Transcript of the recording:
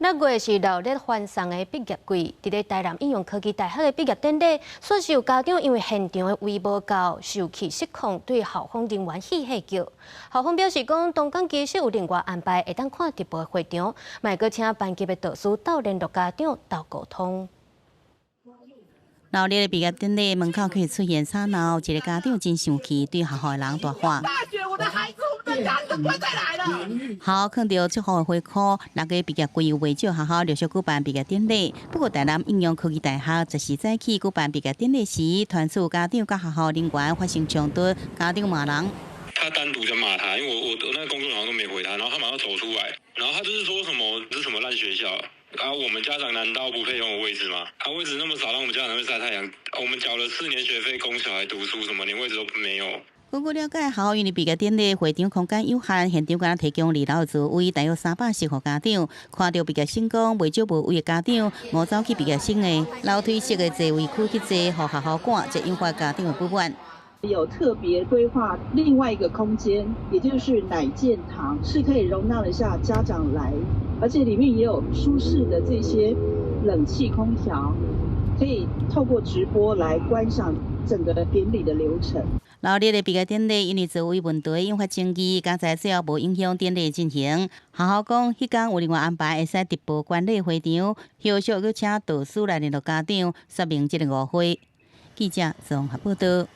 六月是熱烈歡送的畢業季，佇咧台南應用科技大學的畢業典禮，煞是有家長因為現場的位無夠，受氣失控，對校方人員戲戲叫。校方表示講，當工其實有另外安排，會當看直播的會場，嘛會閣請班級的導師鬥聯絡家長鬥溝通。熱烈的畢業典禮門口開始出現吵鬧，一个家長真生氣，對學校的人大喊。大學，我的孩子，我們的家就不會再來了。學校囥著祝福的花箍，六月畢業季有袂少學校陸續舉辦畢業典禮。不過，台南應用科技大學十四早起舉辦畢業典禮時，傳出家長佮學校人員發生衝突，家長罵人。他單獨在罵他，因為我那個工作人員都沒回他，然後他馬上走出來，然後他就是說什麼這是什麼爛學校啊？我們家長難道不配擁有位置嗎？啊，位置那麼少，讓我們家長在曬太陽。我們繳了4年學費供小孩讀書，什麼連位置都沒有。根據了解，學校因為畢業典禮會場空間有限，現場敢若提供二樓的座位，大約300適予家長。看著畢業生講袂少無位的家長，誤走去畢業生的樓梯式的座位區去坐，予學校趕，這引發家長的不滿。有特別規劃另外一個空間，也就是奶健堂，是可以容納得下家長來，而且裡面也有舒適的這些冷氣空調，可以透過直播來觀賞整個典禮的流程。熱烈的畢業典禮因為座位問題引發爭議，佳哉最後無影響典禮進行。學校講，彼工有另外安排會使直播觀禮會場，後續閣請導師來聯絡家長，說明這个誤會。記者綜合報道。